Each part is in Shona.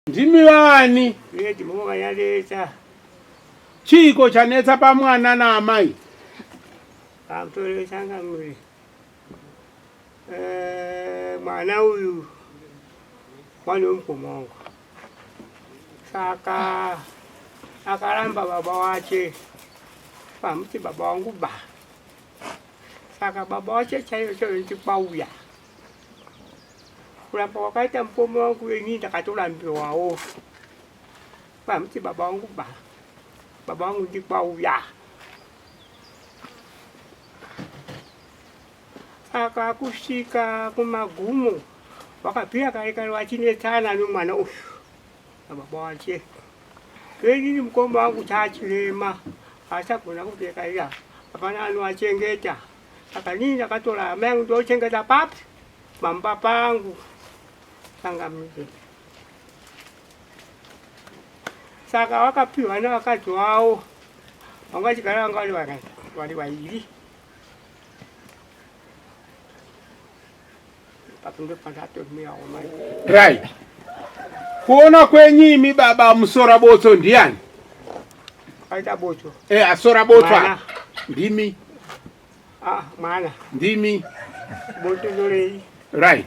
Ndimi vani? Uye ndimo vanyanetsa. Chiiko chanetsa pamwana naamai? Pamusoro wechangamire. Eh, mwana uyu mwana wemukoma wangu. Saka akaramba baba wache. Pamuti baba wangu ba. Saka baba wache chaiyo chaiyo ndikwauya. Kuramba kwakaita mukoma wangu ini ndakatorambiwawo. Pamuti baba wangu ba. Baba wangu ndikwauya. Saka kusvika kumagumo wakabvira kare kare vachinetsana nomwana uyu nababa wache. Inini mukoma wangu chachirema haachagona kupfeka iya hapana anoachengeta. Saka nini ndakatora hama yangu ndochengeta papi pamba pangu changamire. Saka wakapiwa nevakadzi wavo vanga vachigara vanga vari vangani vari vairi. Right. Kuona kwenyu imi baba musora botso ndiani? Aita botso. Eh, asora botso. Mwana. Ndimi. Ah, mwana. Ndimi. Botso ndorei. Right.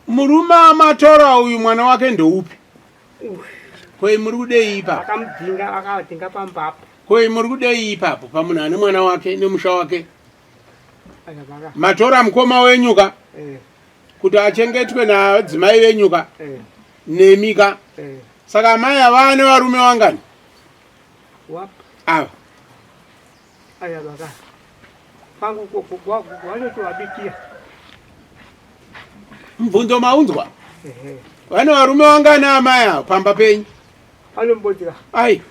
Murume amatora uyu mwana wake ndoupi? Koi muri kudei ipapo? Akamudzinga akadzinga pambapo. Koi muri kudei ipapo pamunhu ane mwana wake nemusha wake? Matora mukoma wenyu ka eh. kuti achengetwe nadzimai venyu ka eh. nemi ka eh. saka amai ava ane varume wangani ava Aya baba. Pangu wanotovabikia. Mubvunzo maunzwa? Vane varume vangani amai ava pamba penyu? Vanombodya. Ai.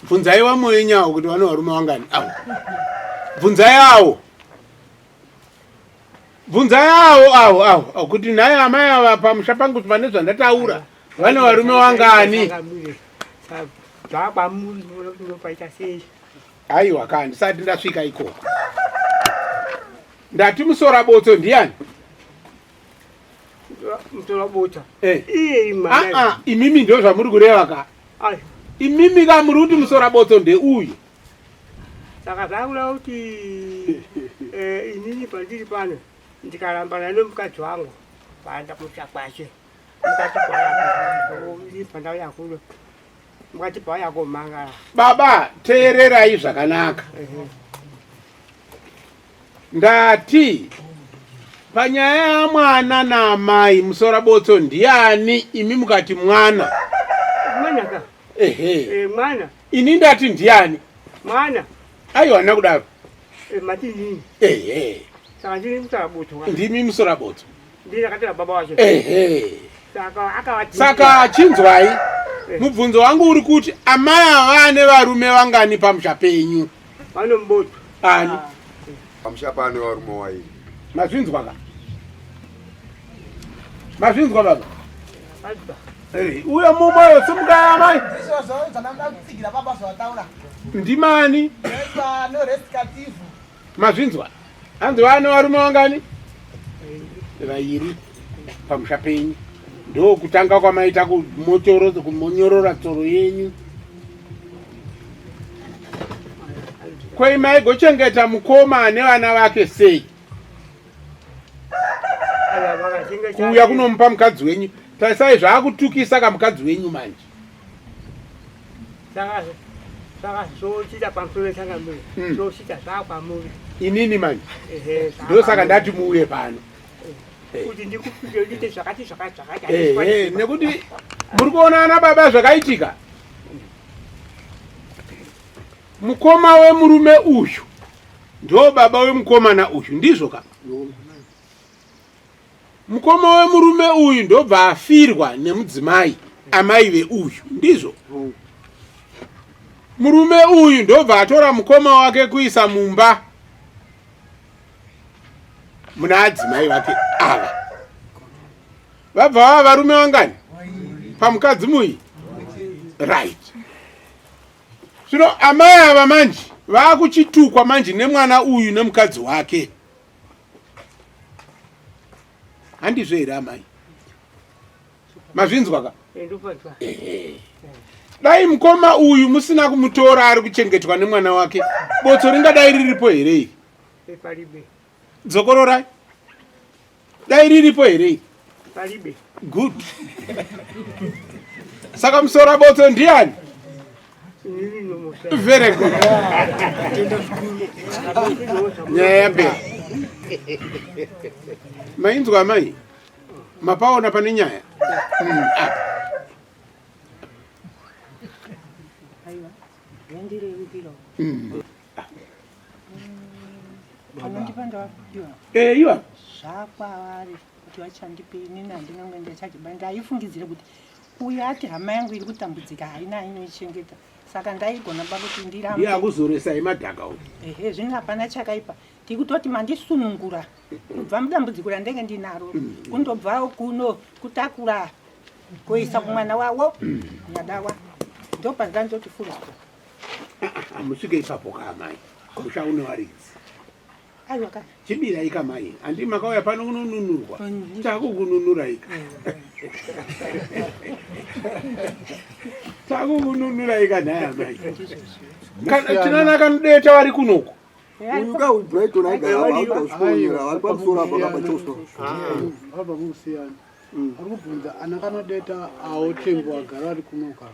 Bvunzai vamwe wenyu avo kuti vane varume vangani avo. Bvunzai avo. Bvunzai avo avo avo kuti nhai amai ava pamusha pangu pane zvandataura. Vane varume wangani? Aiwa ka ndisati ndasvika ikoko. Ndati musora botso ndiani? Musora botso. Eh. Ah ah, imimi ndo zvamuri kureva ka. Imimi ka muri kuti musora botso ndeuyu. Saka zvakuda kuti eh, inini pandiri pano ndikarambana nemukadzi wangu paenda kumusha kwake. Baba, teererai zvakanaka. Ndati panyaya yamwana naamai musora botso ndiani imi mukati mwana mwana ka ehe eh, mwana ini ndati ndiani mwana aiwa handina kudaro eh, mati inini ehe saka ndini musora botso ndimi musora botso Ndini ndakatora baba wacho. Ehe. Saka akavati. Saka chinzwai. Eh. Mubvunzo wangu uri kuti amai ava vane varume vangani pamusha penyu? Vane mboto. Ani? Ah. Pamusha pane varume wairi. Mazvinzwa ka? Mazvinzwa baba? Mazvinzwa. Eh, uyo mumwe uyo simukai amai. Ndizvozvo zvandanga kutsigira baba zvavataura. Ndimani? Ndinoitwa no rest kativu. Mazvinzwa? Hanzi vane varume vangani? Vairi pamusha penyu. Ndokutanga kwamaita kumotoro kumonyorora tsoro yenyu. Kwei maigochengeta mukoma nevana vake sei? Kuuya kunomupa mukadzi wenyu. Tarisai zvaakutukisa kamukadzi wenyu manje. Saka saka zvochita pamusoro changamire hmm. zvochita zvakwamuri inini manje ndosaka ndati muuye pano eh. kuti ndikupike ndiite zvakati zvakati zvakati nekuti muri kuona ana baba zvakaitika mukoma wemurume uyu ndo baba wemukomana uyu ndizvo ka Mukoma wemurume uyu ndobva afirwa nemudzimai amai veuyu ndizvo. Murume uyu ndobva atora mukoma wake kuisa mumba muna adzimai vake ava. Vabva vava varume vangani pamukadzi muyi? Right. Zvino amai ava manje vakuchitukwa manje nemwana uyu nemukadzi wake. Handizvo here amai? Mazvinzwa ka? Dai mukoma uyu musina kumutora ari kuchengetwa nemwana wake, botso ringadai riripo here iri? Dzokororai. Dai riripo here iri? Paribe. Good. Saka musora botso ndiani? Very good. Nyaya yapera. Mainzwa amai? Mapaona pane nyaya? Apa. Aiwa, yandirerukirawo. Anondipa ndawapiwa. Eh, iwa. Zvakwavari kuti vachandipe inini handina kunge ndichachiba ndaifungidzira kuti uyu ati hama yangu iri kutambudzika haina inoichengeta saka ndaigona ba kuti ndirambe. Ndiye akuzoresai madhaka uyu. Ehe, zvino hapana chakaipa. Ndikutoti mandisunungura kubva mudambudziko randenge ndinaro kundobvawo kuno kutakura kuisa kumwana wawo nyadawa ndopandandoti full stop. Hamusvike ipapo ka amai, musha une varidzi. Aiwa ka. Chibirai ka mai, handi makauya pano kunonunurwa. Takukununurai ka. Takukununurai ka nhai amai. Kana tinana kanodeta vari kunoku. Uyu ka uyu Brighton aigara apa auta usikuonyera vari pamusoro apa kapa chosto. Vabva kumusiyana. Ari kubvunza ana kanodeta awo tengo agara ari kunoka.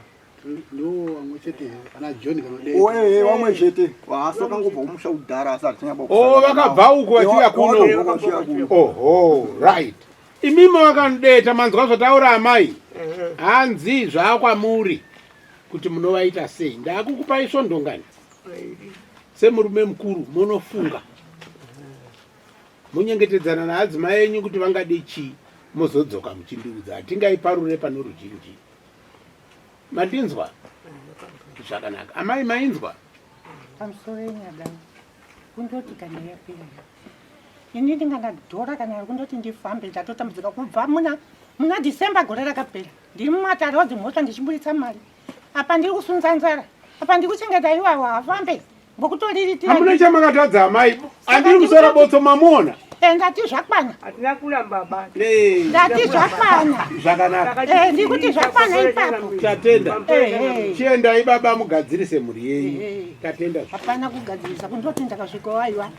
Ndo vamwe chete here ana John kanodeta. Oh eh vamwe chete. Asi vakangobva kumusha kudhara asi hatinyaba. Oh vakabva uko vachiuya kuno. Oho right. Imimi vakanodeta manzwa zvataura amai. Hanzi zvaakwamuri kuti munovaita sei. Ndakukupai svondo ngani? Semurume mukuru munofunga monyengetedzana naadzimai enyu kuti vangade chii mozodzoka muchindiudza hatingaiparure pano ruzhinji mandinzwa zvakanaka amai mainzwa pamusoro yenyadana kundoti kana yapera ini ndingana dhora kana kundoti ndifambe ndatotambudzika kubva muna muna December gore rakapera ndiri mumatare wadzimhosva ndichiburitsa mari apa ndiri kusunza nzara apa ndiri kuchengeta iwawa hafambe ngokutoriritira hamuna chamakatadza amai andiri kusora botso mamuona eh, ndati zvakwana hatina kuramba ba eh. ndati zvakwana zvakanaka eh, ndiri kuti zvakwana ipapo tatenda chiendai baba mugadzirise mhuri yenyu tatenda hapana kugadzirisa kundoti ndakasvika aiwa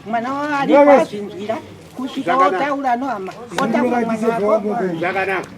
mwana wavo aripo azvinzwira kusvika otaura nohama otaura mwana wako zvakanaka.